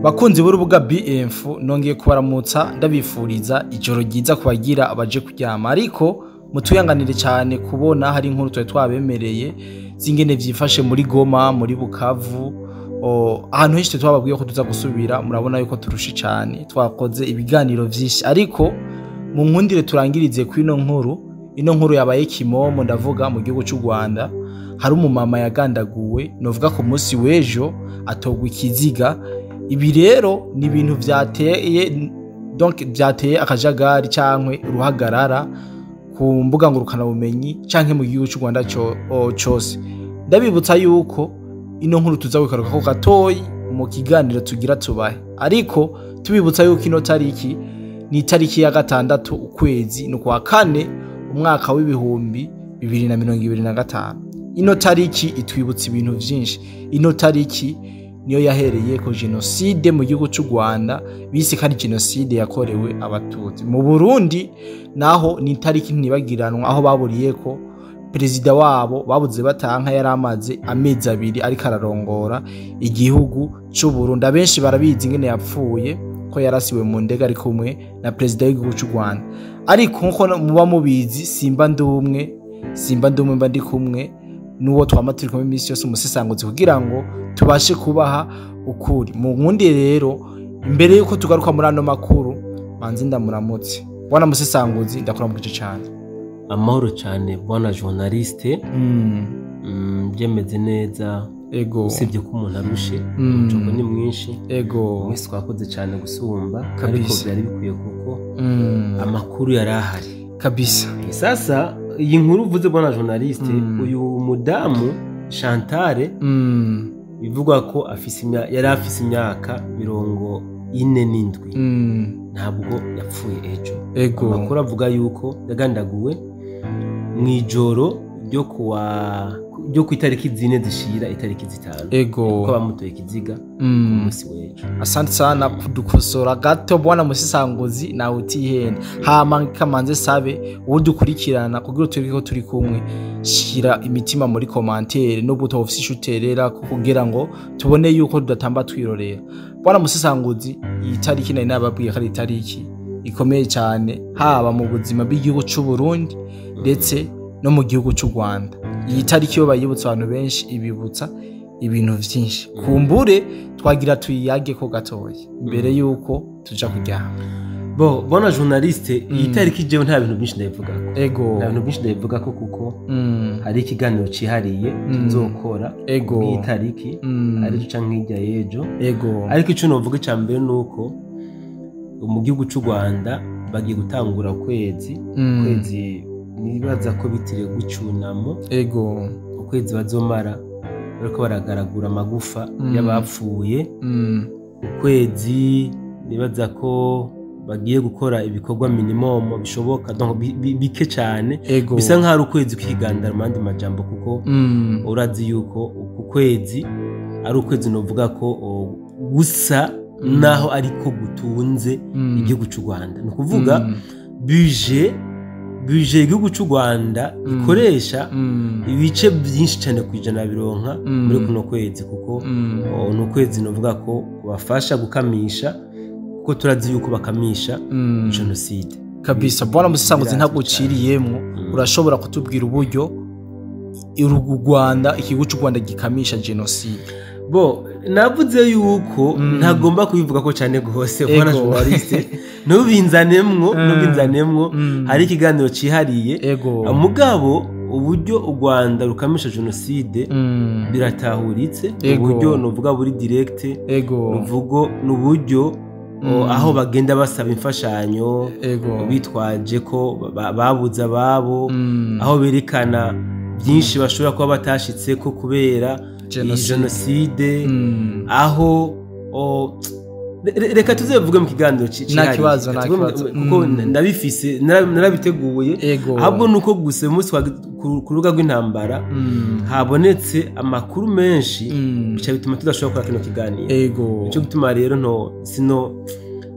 Bakunzi b'urubuga BF, nongeye kubaramutsa, ndabifuriza ijoro ryiza kubagira abaje kuryama. Ariko mutuyanganire cyane kubona hari inkuru twari twabemereye zingene vyifashe muri Goma, muri Bukavu, ahantu henshi twababwiye ko tuza gusubira. Murabona yuko turushe cyane, twakoze ibiganiro vyinshi, ariko mu nkundire turangirize ku ino nkuru. Ino nkuru yabaye kimomo, ndavuga mu gihugu cy'u Rwanda. Hari umumama yagandaguwe, novuga ku munsi w'ejo, atogwa ikiziga. Ibi rero ni ibintu vyateye, donc vyateye akajagari cankwe uruhagarara ku mbuga ngurukanabumenyi canke mu gihugu cy'u Rwanda cose. Ndabibutsa yuko ino nkuru tuza kugaruka ko gatoyi mu kiganiro tugira tubahe, ariko tubibutsa yuko ino tariki ni itariki ya 6 ukwezi ni kwa 4 umwaka w'2025. Ino tariki itwibutsa ibintu vyinshi. Ino tariki niyo yahereye ko jenoside mu gihugu cy'u Rwanda bise ko ari jenoside yakorewe Abatutsi. Mu Burundi naho ni itariki ntibagiranwa, aho baburiye ko perezida wabo babuze batanka, yari amaze amezi 2 ariko ararongora igihugu cy'u Burundi. Abenshi barabizi ingene yapfuye, ko yarasiwe mu ndege ari kumwe na perezida w'igihugu cy'u Rwanda. Ariko nkuko muba mubizi, simba ndumwe, simba ndumwe, mba ndi kumwe n'uwo twama turi kumwe iminsi yose, umusesanguzi, kugira ngo tubashe kubaha ukuri. Mu nkundi rero, imbere yuko tugaruka muri ano makuru, manze ndamuramutse. Bwana musesanguzi, ndakuramukije cyane. Amahoro cyane, bwana journaliste. Byemeze neza. Usibye ko umuntu arushe, umucoko ni mwinshi. Mwese twakoze cyane gusumba, ariko byari bikwiye kuko amakuru yari ahari. Sasa iyi nkuru uvuze, bwana journaliste, uyu mudamu Chantal bivugwa ko afise yari afise imyaka 47, ntabwo yapfuye ejo. Amakuru avuga yuko yagandaguwe mu ijoro ryo kuwa ryo ku itariki 4 zishira itariki 5, kuko bamutoye ikiziga ku munsi w'ejo. Asante sana kudukosora gato, bwana musisanguzi, nawe utihenda. Hama kamanze sabe udukurikirana kugira turi ko turi kumwe, shira imitima muri commentaire n'ubwo utofise ishuterera, kugira ngo tubone yuko tudatamba twirorera. Bwana musisanguzi, iyi tariki nari nababwiye ko ari itariki ikomeye cyane, haba mu buzima bw'igihugu cy'u Burundi ndetse no mu gihugu cy'u Rwanda. Iyi tariki yo bayibutsa abantu benshi, ibibutsa ibintu vyinshi. Kumbure twagira tuyiyage ko gatoya mbere yuko tuja kuryama. Bo, bwana journaliste, iyi tariki jewe nta bintu byinshi ndayivugako. Nta bintu byinshi ndayivugako kuko hari ikiganiro cihariye tuzokora iyi tariki, ari cyo canke hirya y'ejo. Ariko ico novuga ica mbere nuko mu gihugu cy'u Rwanda bagiye gutangura ukwezi, ukwezi nibaza ko bitiriwe gucunamo, ukwezi bazomara bariko baragaragura amagufa y'abapfuye, ukwezi nibaza ko bagiye gukora ibikorwa minimum bishoboka, donc bike cyane. Bisa nkaho ari ukwezi kwigandara mu yandi majambo, kuko urazi yuko uku kwezi ari ukwezi novuga ko gusa naho ariko gutunze igihugu cy'u Rwanda. Ni ukuvuga budget igihugu cy'u Rwanda ikoresha, ibice byinshi cyane kwijana bironka muri kuno kwezi, kuko ni ukwezi novuga ko kubafasha gukamisha, kuko turazi yuko bakamisha jenoside. Kabisa, bwana musisanguzi, ntabwo uciriyemwo, urashobora kutubwira uburyo u Rwanda, igihugu cy'u Rwanda gikamisha jenoside? Bo, navuze yuko ntagomba kubivuga ko cyane gose, bwana journaliste, ntubinzanemwo, ntubinzanemwo. Hari ikiganiro cihariye. Mugabo uburyo u Rwanda rukamisha jenoside biratahuritse, uburyo novuga buri direct, nuvugo n'uburyo aho bagenda basaba imfashanyo bitwaje ko babuze ababo, aho berekana byinshi bashobora kuba batashitse ko kubera jenoside, aho reka tuzevuge mu kiganiro. Nta kibazo, nta kibazo. Kuko ndabifise, narabiteguye. Ahubwo nuko gusa umunsi ku rubuga rw'intambara habonetse amakuru menshi, bica bituma tudashobora gukora kino kiganiro. Nico gituma rero nto sino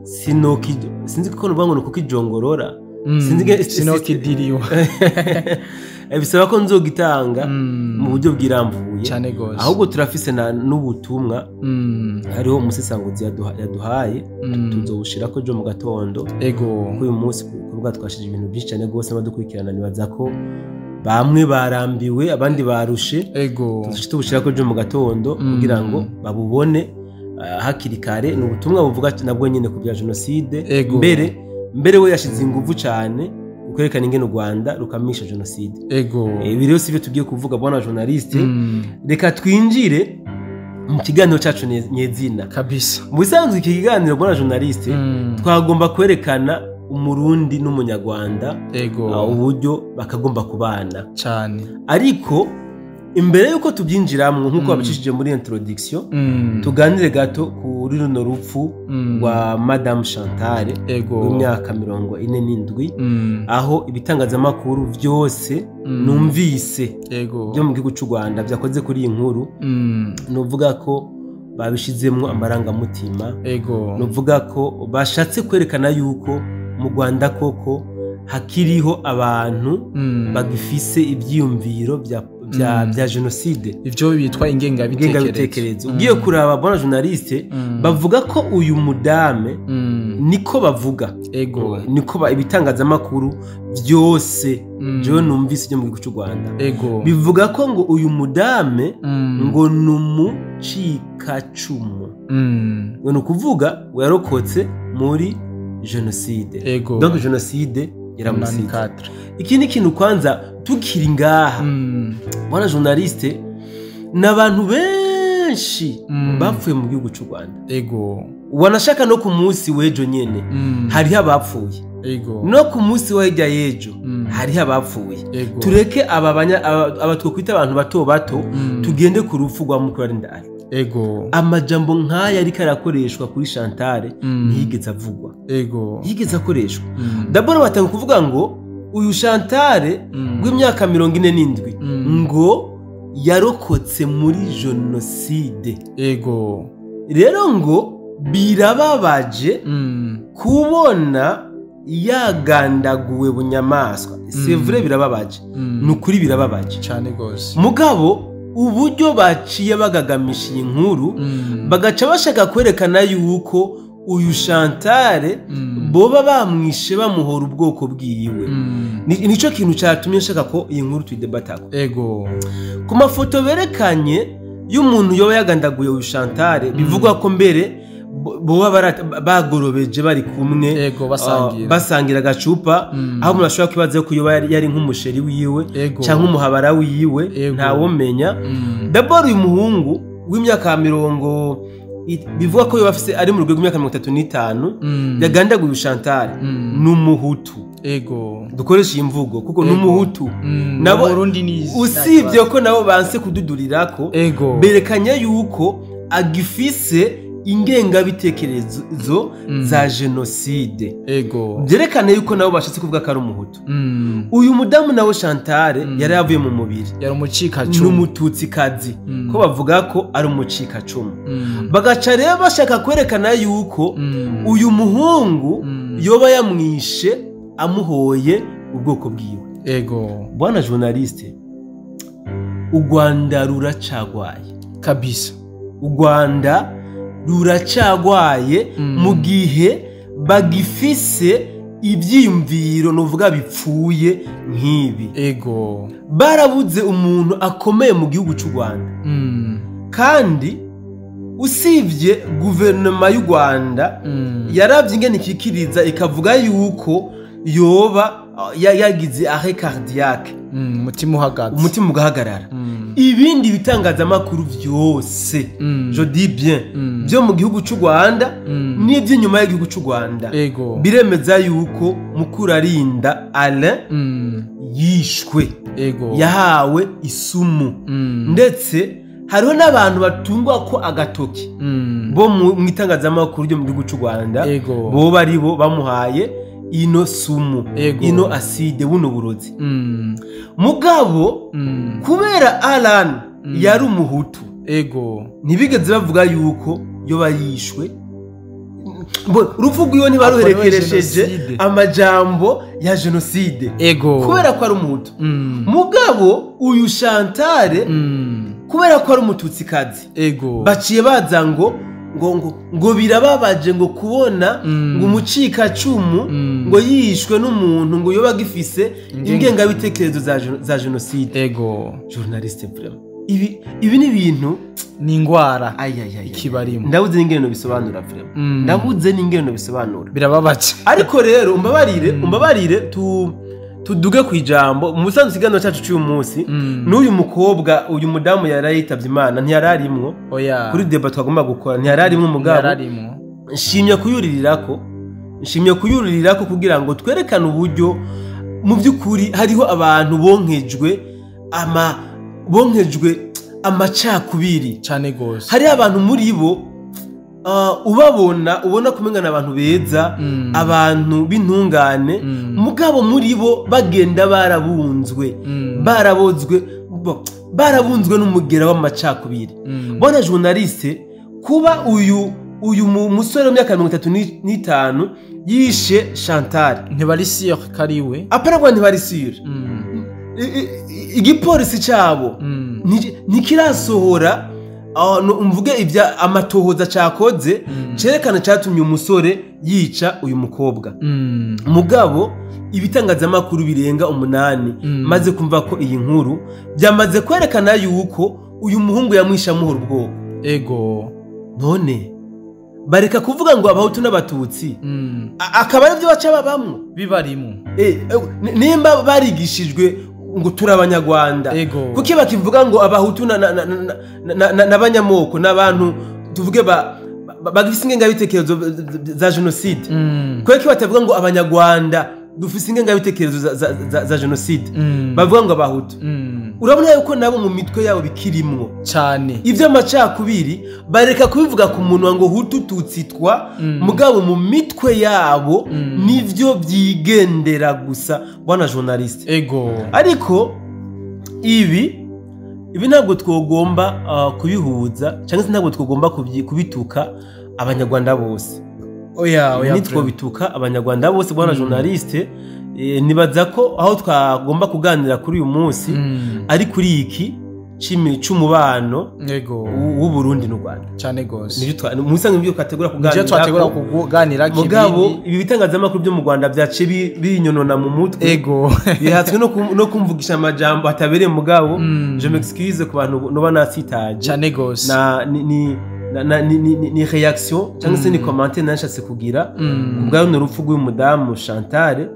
sino sinzi ko nuvuga ngo ni kukijongorora, sinzi, sinokidiriwa. Bisaba ko nzogitanga mu buryo bwirambuye cyane gose. Ahubwo turafise n'ubutumwa, hariho umusesanguzi yaduhaye, tuzobushirako ejo mu gatondo. Kuko uyu munsi kuvuga twashije ibintu byinshi cyane rwose, abadukurikirana nibaza ko bamwe barambiwe, abandi barushe. Tuzoca tubushirako ejo mu gatondo kugira ngo babubone hakiri kare. Ni ubutumwa buvuga nabwo nyine ku bya jenoside. Mbere we yashize inguvu cyane kwerekana ingene u Rwanda rukamisha jenoside. Ibi rero si byo tugiye kuvuga, bwana journaliste. Reka twinjire mu kiganiro cyacu nyezina. Kabisa. Mu bisanzwe iki kiganiro, bwana journaliste, twagomba kwerekana Umurundi n'Umunyarwanda, uburyo bakagomba kubana. Cyane. Ariko imbere y'uko tubyinjiramwo, nk'uko babicishije muri introduction, tuganire gato kuri runo rupfu rwa Madame Chantal w'imyaka 47, aho ibitangazamakuru byose numvise byo mu gihugu cy'u Rwanda byakoze kuri iyi nkuru, nuvuga ko babishizemwo amarangamutima, nuvuga ko bashatse kwerekana yuko mu Rwanda koko hakiriho abantu bagifise ibyiyumviro bya jenoside, ivyo bitwa ingengabitekerezo. Ugiye kuraba, bona journaliste, bavuga ko uyu mudame, niko bavuga, niko ibitangazamakuru byose jewe numvise byo mu gihugu cy'u Rwanda bivuga ko ngo uyu mudame ngo numucikacumu, ngo ni ukuvuga yarokotse muri jenoside. Donc jenoside yaramusize. Ikindi kintu kwanza tukiri ngaha, bwana journaliste, n'abantu benshi bapfuye mu gihugu cy'u Rwanda. Wanashaka no ku munsi w'ejo nyene hariho abapfuye. No ku munsi w'hirya y'ejo hariho abapfuye. Tureke aba twokwita abantu bato bato, tugende ku rupfu rwa Mukurarinda Ali. Amajambo nk'aya ariko arakoreshwa kuri Chantal ntiyigeze avugwa. Ntiyigeze akoreshwa. D'abord batanga kuvuga ngo uyu Chantal w'imyaka 47 ngo yarokotse muri jenoside. Rero ngo birababaje kubona yagandaguwe bunyamaswa. C'est vrai, birababaje. Nukuri birababaje cyane gose. Mugabo uburyo baciye bagagamisha iyi nkuru, bagaca bashaka kwerekana yuko uyu Chantal boba bamwishe bamuhora ubwoko bwiwe. Nico kintu cyatumye nshaka ko iyi nkuru tuyidebatako. Ku mafoto berekanye y'umuntu yoba yagandaguye uyu Chantal, bivugwa ko mbere boba bagorobeje bari kumwe, basangira agacupa, aho umuntu ashobora kwibaza ko yoba yari nk'umusheri wiwe cyangwa umuhabara wiwe, ntawomenya. D'abord uyu muhungu w'imyaka 40, bivuga ko yoba afise ari mu rwego rw'imyaka 35, yagandaguye Chantal, n'umuhutu. Dukoresha iyi mvugo kuko n'umuhutu. Nabo usibye ko nabo banse kududurirako, berekanye yuko agifise ingengabitekerezo za jenoside. Byerekana yuko nabo bashatse kuvuga ko ari umuhutu. Uyu mudamu nawe Chantal yari yavuye mu mubiri, yari umucikacumu, n'umututsikazi, ko bavuga ko ari umucikacumu. Bagaca rero bashaka kwerekana yuko uyu muhungu yoba yamwishe amuhoye ubwoko bwiwe. Bwana journaliste, u Rwanda ruracagwaye kabisa. U Rwanda ruracagwaye mu gihe bagifise ibyiyumviro nuvuga bipfuye nk'ibi. Barabuze umuntu akomeye mu gihugu cy'u Rwanda. Kandi usibye guverinoma y'u Rwanda yaravye ingene ikikiriza ikavuga yuko yoba yagize arrêt cardiaque, umutima uhagaze, umutima ugahagarara. Ibindi bitangazamakuru byose, je dis bien, byo mu gihugu cy'u Rwanda n'iby'inyuma y'igihugu cy'u Rwanda, biremeza yuko Mukurarinda Alain yishwe, yahawe isumu. Ndetse hariho n'abantu batungwa ko agatoki bo mu itangazamakuru ryo mu gihugu cy'u Rwanda, bo bari bo bamuhaye ino sumu, ino acide, buno burozi. Mugabo kubera Alan yari umuhutu, ntibigeze bavuga yuko yoba yishwe. Urupfu rwiwe ntibaruherekeresheje amajambo ya jenoside. Ego. Kubera ko ari umuhutu. Mugabo uyu Chantal kubera ko ari umututsikazi. Ego. Baciye baza ngo ngo ngo birababaje ngo kubona ngo umucikacumu ngo yishwe n'umuntu ngo yoba gifise ingengabitekerezo za jenoside. Ego. Journaliste vraiment. Ibi ni ibintu ni ingwara ikibarimo. Ndabuze n'ingene no bisobanura vraiment. Ndabuze n'ingene no bisobanura. Birababaje. Ariko rero umbabarire tuduge ku ijambo mu musanzu kiganiro cyacu cy'uyu munsi. N'uyu mukobwa uyu mudamu yarayitavye Imana ntiyararimwo. Oya. Kuri débat twagomba gukora ntiyararimwo mugabo. Nshimye kuyuririrako kugira ngo twerekane uburyo mu by'ukuri hariho abantu bonkejwe amacakubiri cyane gose. Hari abantu muri bo ubabona ubona kumengana abantu beza, abantu b'intungane, mugabo muri bo bagenda barabunzwe, barabozwe, barabunzwe n'umugera w'amacakubiri. Bona journaliste kuba uyu musore w'imyaka 35 yishe Chantal ntibari sûr kariwe. Apana ngo ntibari sûr. Igipolisi cyabo ntikirasohora mvuge ibya amatohoza cyakoze cerekana cyatumye umusore yica uyu mukobwa. Mugabo ibitangazamakuru birenga 8 maze kumva ko iyi nkuru byamaze kwerekana yuko uyu muhungu yamwisha muhora ubwoko. Ego. None bareka kuvuga ngo abahutu n'abatutsi akaba ari byo baca babamwo bibarimo. Nimba barigishijwe ngo turi abanyarwanda, kuki bakivuga ngo abahutu n'abanyamoko n'abantu tuvuge bagifise ingengabitekerezo za jenoside? Kuki batavuga ngo abanyarwanda dufise ingengabitekerezo za jenoside? Bavuga ngo abahutu. Urabona yuko nabo mu mitwe yabo bikirimwo cyane ibyo amacakubiri, bareka kubivuga ku munwa ngo hutu tutsitwa, mugabo mu mitwe yabo nivyo byigendera gusa bwana journaliste. Ego. Ariko ibi ntabwo twogomba kubihuza cyangwa se ntabwo twogomba kubituka abanyarwanda bose. Oya nitwo bituka abanyarwanda bose bwana journaliste. Nibaza ko aho twagomba kuganira kuri uyu munsi ari kuri iki c'umubano w'u Burundi n'u Rwanda cyane gose. Nivyo musanzwe nibyo twategura kuganira. Mugabo ibi bitangazamakuru byo mu Rwanda byace binyonona mu mutwe. Ego. Bihatswe no kumvugisha amajambo atabereye mugabo. Je m'excuse ku bantu noba nasitaje cyane gose. Na ni réaction cyangwa se ni commentaire nashatse kugira kubwa runo rupfu rw'uyu mudamu Chantal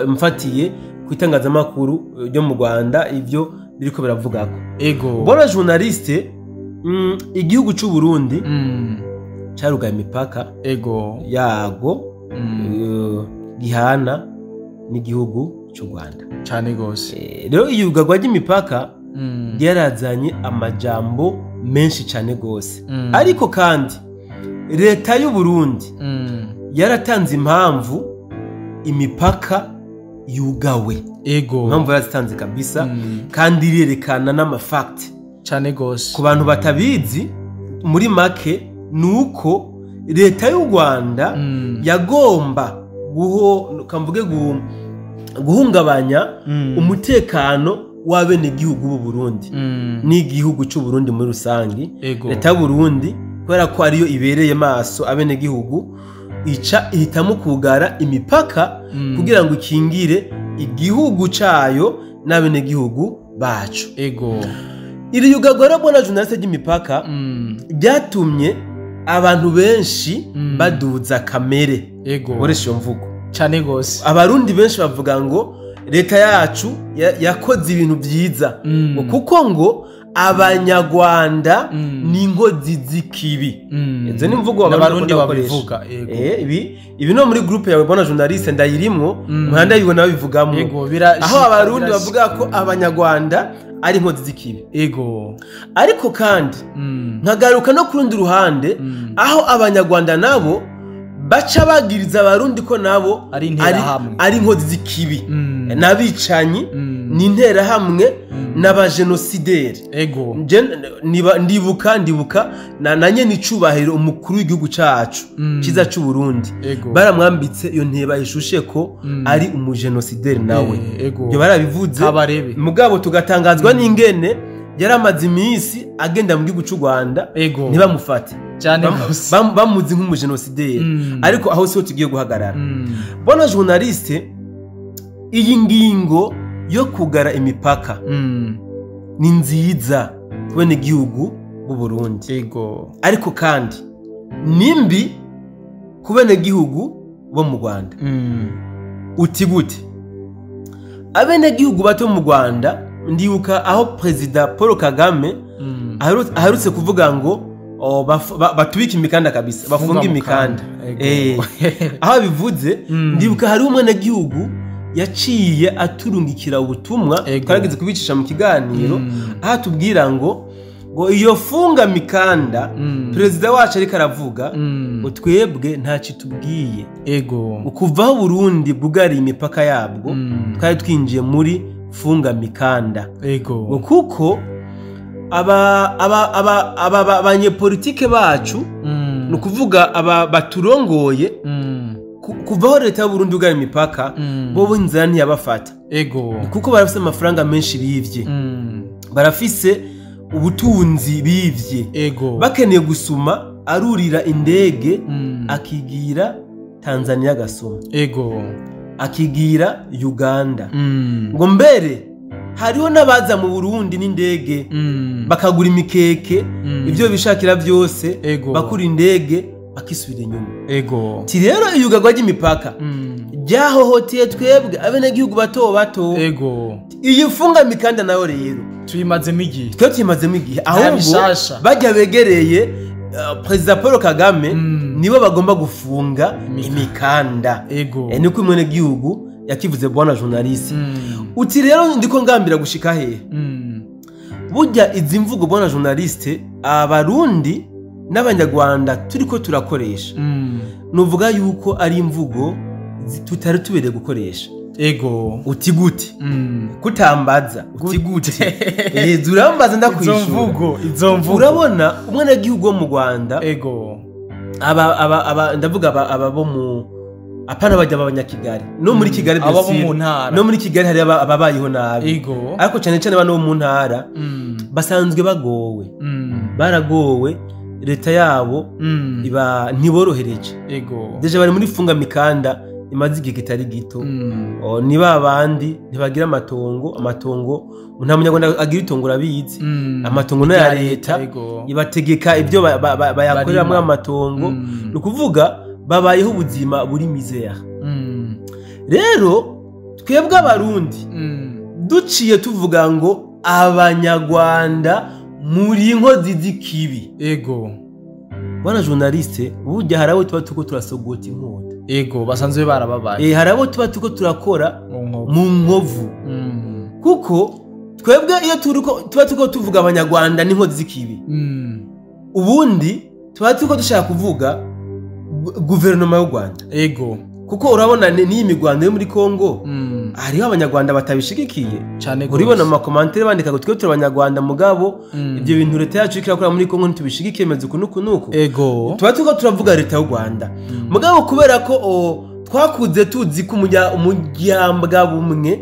mfatiye ku itangazamakuru ryo mu Rwanda ivyo biriko biravugako. Ego. Bona journaliste, igihugu cy'u Burundi carugaye imipaka. Ego. Yago gihana n'igihugu cy'u Rwanda cyane gose. Rero iyugagwa ry'imipaka ryarazanye amajambo menshi cyane gose. Ariko kandi leta y'u Burundi yaratanze impamvu imipaka yugawe. Ego. Impamvu yarazitanze kabisa kandi irerekana n'amafakti cyane gose. Ku bantu batabizi muri make nuko leta y'u Rwanda yagomba guhungabanya umutekano w'abenegihugu b'u Burundi n'igihugu cy'u Burundi muri rusangi. Leta y'u Burundi kubera ko ariyo ibereye maso abenegihugu ica ihitamo kugara imipaka kugira ngo ikingire igihugu cayo n'abenegihugu bacu. Ego. Iri yugagwa bwana journaliste ry'imipaka byatumye abantu benshi baduza kamere. Ego. Koresha iyo mvugo cyane gose. Abarundi benshi bavuga ngo leta yacu yakoze ibintu byiza kuko ngo abanyarwanda ni inkozi z'ikibi. Izo ni mvugo abarundi babivuga. Ibi no muri groupe yawe bwana journaliste ndayirimwo muhanda yibona babivugamo. Aho abarundi bavuga ko abanyarwanda ari inkozi z'ikibi. Ego. Ariko kandi nkagaruka no kurundi ruhande aho abanyarwanda nabo baca bagiriza abarundi ko nabo ari inkozi z'ikibi n'abicanyi n'intera hamwe. N'abajenosideri. Ego. Ndibuka na nyene icubahiro umukuru w'igihugu cacu ciza c'u Burundi, baramwambitse iyo nteba ishushe ko ari umujenosideri nawe. Ibyo barabivuze, mugabo tugatangazwa n'ingene yaramaze iminsi agenda mu gihugu c'u Rwanda ntibamufate bamuzi nk'umujenosideri. Ariko aho siho tugiye guhagarara. Bona journaliste, iyi ngingo yo kugara imipaka ni nziza kubene igihugu b'u Burundi. Ego. Ariko kandi nimbi kubene igihugu bo mu Rwanda. Uti gute? Abene gihugu bato mu Rwanda, ndibuka aho President Paul Kagame aherutse kuvuga ngo batubike imikanda kabisa, bafunga imikanda. Aho bivuze, ndibuka hari umwana gihugu yaciye aturungikira ubutumwa, twarageze kubicisha mu kiganiro, aho atubwira ngo iyo funga mikanda perezida wacu ariko aravuga ngo twebwe nta kitubwiye. Ego. Ukuvaho Burundi bwugariye imipaka yabwo, twari twinjiye muri funga mikanda. Ego. Kuko aba abanyepolitike bacu, ni ukuvuga aba baturongoye, kuvaho leta y'u Burundi ugara imipaka, bo inzara ntiyabafata. Ego. Kuko barafise amafaranga menshi bivye, barafise ubutunzi bivye. Ego. Bakeneye gusuma arurira indege akigira Tanzania gasuma. Ego. Akigira Uganda. Ngo mbere hariho n'abaza mu Burundi n'indege, bakagura imikeke, ibyo bishakira byose, bakura indege bakisubira inyuma. Ego. Ti rero iyugagwa ry'imipaka ryahohoteye twebwe abenegihugu bato bato. Ego. Iyi funga mikanda nayo rero tuyimazemo igihe, twe tuyimazemo igihe, ahubwo bajya begereye President Paul Kagame nibo bagomba gufunga imikanda. Ego. Niko umwenegihugu yakivuze bwana journaliste. Uti rero ndiko ngambira gushika hehe? Burya izi mvugo bwana journaliste abarundi n'abanyarwanda turiko turakoresha, nuvuga yuko ari imvugo tutari tubereye gukoresha. Ego. Uti gute? Kutambaza uti gute? Zurambaza ndakwishura. Izo mvugo. Urabona umwana gihugu wo mu Rwanda. Ego. Aba ndavuga aba bo mu apana bajya abanyakigali no muri Kigali byose, no muri Kigali hari ababayeho nabi. Ego. Ariko cyane cyane bano mu ntara basanzwe bagowe, baragowe, leta yabo iba ntiborohereje. Ego. Deje bari muri funga mikanda imaze igihe kitari gito. Niba abandi ntibagira amatongo nta munyarwanda agira itongo urabizi. Amatongo no ya leta ibategeka ibyo bayakoreramo amatongo. Ni ukuvuga babayeho ubuzima buri misère. Rero twebwe abarundi duciye tuvuga ngo abanyarwanda muri inkozi z'ikibi. Ego. Bwana journaliste, burya hari abo tuba tuko turasogota inkota. Ego, basanzwe barababaye. Hari abo tuba tuko turakora mu nkovu. Kuko twebwe iyo tuba tuko tuvuga abanyarwanda n'inkozi z'ikibi, ubundi tuba tuko dushaka kuvuga guverinoma y'u Rwanda. Ego. Kuko urabona n'iyi migwano yo muri Kongo, hariho abanyarwanda batabishigikiye. Uribona mu makomantere bandika ngo twe turi abanyarwanda mugabo ibyo bintu leta yacu ikirakora muri Kongo ntitubishigikiye meze uku nuku. Ego. Tuba tuko turavuga leta y'u Rwanda. Mugabo kubera ko twakuze tuzi ko umujyambwa bumwe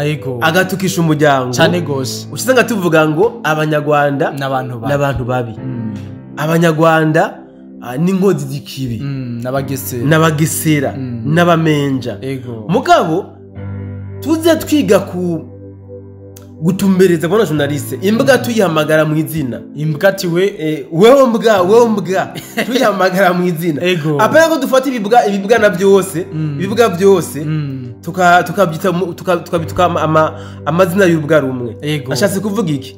Ego. agatukisha umuryango cyane gose, usanga tuvuga ngo abanyarwanda n'abantu babi. Abanyarwanda n'inkozi z'ikibi, n'abagesera, n'abamenja. Mugabo tuze twiga ku gutumbereza bwana journaliste, imbwa tuyihamagara mu izina. Imbwa ati we wewe mbwa tuyihamagara mu izina. Apana ko dufata ibibwa na byose, ibibwa byose tukabyita tukabituka amazina y'ubwa rumwe. Ashatse kuvuga iki?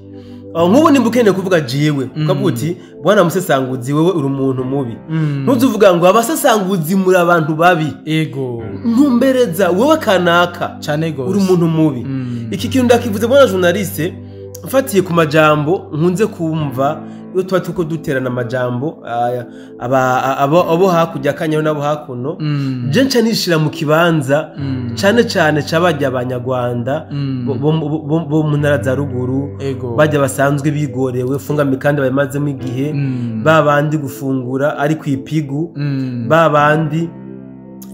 Nk'ubu nimba ukeneye kuvuga jewe ukavuga uti bwana musesanguzi wewe uri umuntu mubi, ntuzuvuga ngo abasesanguzi muri abantu babi. Ego. Ntumbereza wewe kanaka cyane gose uri umuntu mubi. Iki kintu ndakivuze bwana journaliste mfatiye ku majambo nkunze kumva Iyo tuba turiko duterana amajambo, abo hakurya Kanyaru n'abo hakuno, je nca nishira mu kibanza cane cane c'abarya abanyarwanda bo mu ntara za ruguru, bajya basanzwe bigorewe funga mikandi bayimazemo igihe, ba bandi gufungura ari kwipigu, ba bandi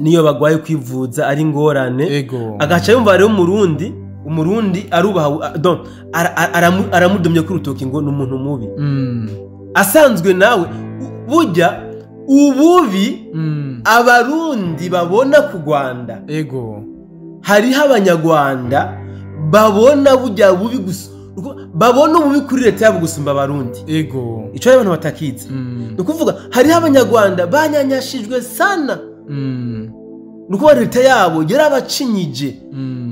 niyo bagwaye kwivuza ari ngorane. Agaca yumva rero umurundi arubaha, donc aramudomye ku rutoki ngo ni umuntu mubi. Asanzwe nawe burya ububi abarundi babona ku Rwanda, hariho abanyarwanda babona burya bubi gusa, babona ububi kuri leta yabo gusumba abarundi. Ico abantu batakizi. Ni ukuvuga hariho abanyarwanda banyanyashijwe sana. Ni ukuvuga leta yabo yarabacinyije,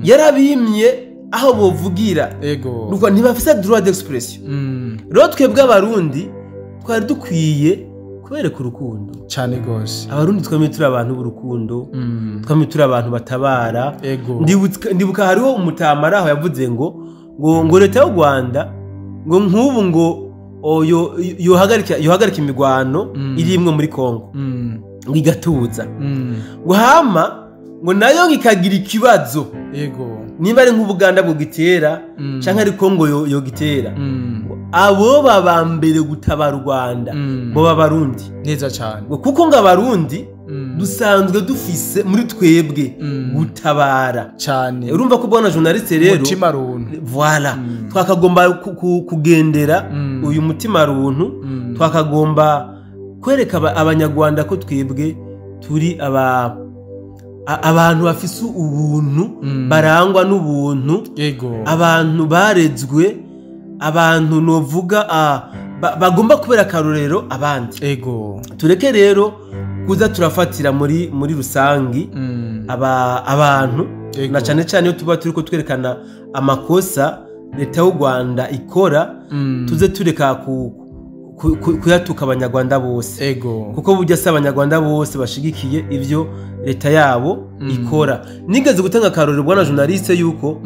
yarabimye aho bovugira. Ni ukuvuga ntibafise droit d'expression. Rero twebwe abarundi twari dukwiye kubereka urukundo. Cane gose. Abarundi twamye turi abantu b'urukundo, twamye turi abantu batabara. Ndibuka hariho umutamara aho yavuze ngo leta y'u Rwanda ngo nk'ubu ngo yohagarika imigwano iri imwe muri Kongo, ngo igatuza, ngo hama ngo nayo ikagira ikibazo. Niba ari nk'Ubuganda bugitera canke ari Kongo yogitera, abo baba mbere gutabara u Rwanda bo babarundi. Neza cyane. Kuko ngo abarundi dusanzwe dufise muri twebwe gutabara cyane. Urumva ko bwana journaliste rero mutima runtu, voilà, twakagomba kugendera uyu mutima runtu, twakagomba kwereka abanyarwanda ko twebwe turi abantu bafise ubuntu, barangwa n'ubuntu, abantu barezwe, abantu novuga bagomba kubera akarorero abandi. Tureke rero kuza turafatira muri rusangi abantu, na cyane cyane iyo tuba turiko twerekana amakosa leta y'u Rwanda ikora, tuze tureka kuyatuka abanyarwanda bose. Kuko burya si abanyarwanda bose bashigikiye ivyo leta yabo ikora. Nigeze gutanga akarorero bwana journaliste yuko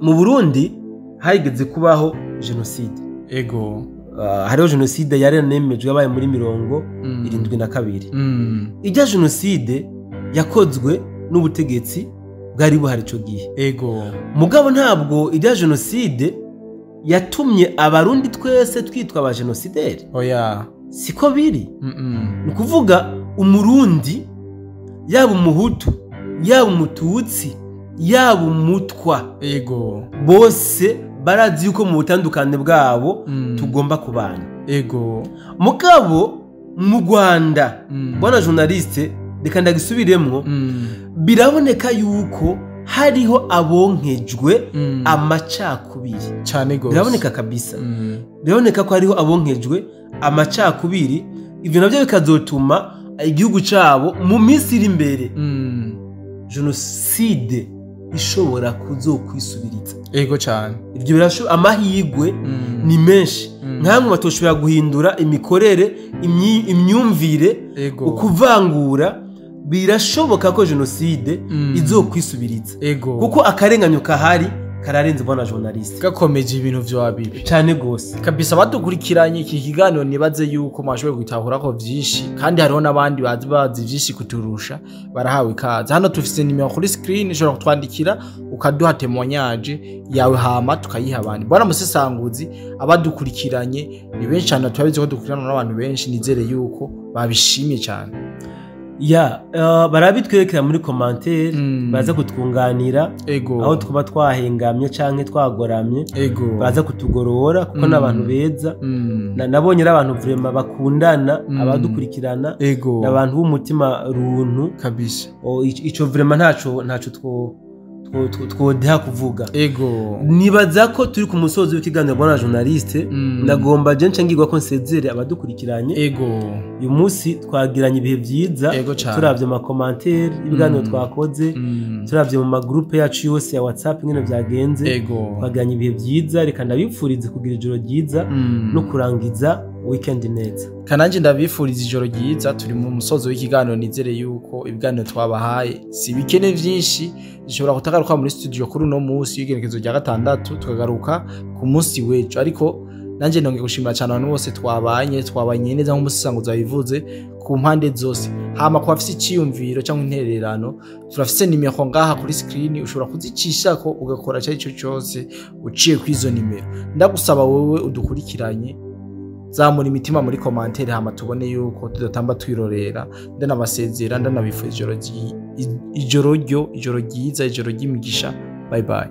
mu Burundi hageze kubaho genocide. Hariho genocide yarenemejwe yabaye muri 72. Ijya genocide yakozwe n'ubutegetsi bwari buhari ico gihe. Mugabo ntabwo ijya genocide yatumye abarundi twese twitwa aba genocideri. Oya. Siko biri. Ni kuvuga umurundi yaba umuhutu, yaba umututsi, yaba umutwa, bose barazi yuko mu butandukane bwabo tugomba kubana. Mugabo mu Rwanda, bwana journaliste, reka ndagisubiremwo, biraboneka yuko hariho abonkejwe amacakubiri. Cyane gose. Biraboneka kabisa. Biraboneka ko hariho abonkejwe amacakubiri, ivyo navyo bikazotuma igihugu cabo mu minsi iri imbere genocide ishobora kuzokwisubiriza. Cyane. Ivyo birasho amahigwe ni menshi. Nkamwe batoshobora guhindura imikorere, imyumvire, ukuvangura, birashoboka ko genocide izokwisubiriza. Kuko akarenganyo kahari kararenze bwana journaliste. Gakomeje ibintu vyo bibi. Cyane gose. Kabisa badukurikiranye iki kiganiro nibaze yuko mwashoboye gutahura ko vyinshi, kandi hariho nabandi bazi vyinshi kuturusha, barahawe ikaze. Hano tufise nimero kuri screen, ushobora kutwandikira ukaduha témoignage yawe hama tukayiha abandi. Bwana musesanguzi, abadukurikiranye ni benshi cyane, turabizi ko dukurikirana n'abantu benshi, nizere yuko babishimye cyane. Ya, barabitwerekera muri commentaire, baza kutwunganira aho tuba twahengamye canke twagoramye, baza kutugorora kuko n'abantu beza. Nabonye ari abantu vraiment bakundana, abadukurikirana, n'abantu b'umutima runtu kabisa. Ico vraiment ntaco twodeha kuvuga. Nibaza ko turi ku musozo w'ikiganiro bwana journaliste, ndagomba je nce ngirwa ko nsezere abadukurikiranye. Uyu munsi twagiranye ibihe byiza, turavye ama commentaire ibiganiro twakoze, turavye mu magroupe yacu yose ya WhatsApp ngene vyagenze. Twagiranye ibihe byiza, reka ndabipfurize kugira ijoro ryiza no kurangiza weekend neza. Kananje ndabifuriza ijoro ryiza. Turi mu musozo w'ikiganiro, nizere yuko ibiganiro twabahaye si bikene vyinshi, dushobora kutagaruka muri studio kuri uno munsi w'igerekezo rya 6, tukagaruka ku munsi w'ejo, ariko Nanjye nongeye gushimira cyane abantu bose twabanye neza nk'umusisanguzi wabivuze ku mpande zose. Hama ku bafise icyiyumviro cyangwa intererano, turafise nimero ngaha kuri screen, ushobora kuzicishako ugakora icyo ari cyo cyose uciye kuri izo nimero. Ndagusaba wowe udukurikiranye, zamura imitima muri commentaire, hama tubone yuko tudatamba twirorera. Ndanabasezera, ndanabifuza ijoro ryiza, ijoro ry'imigisha. Bye bye.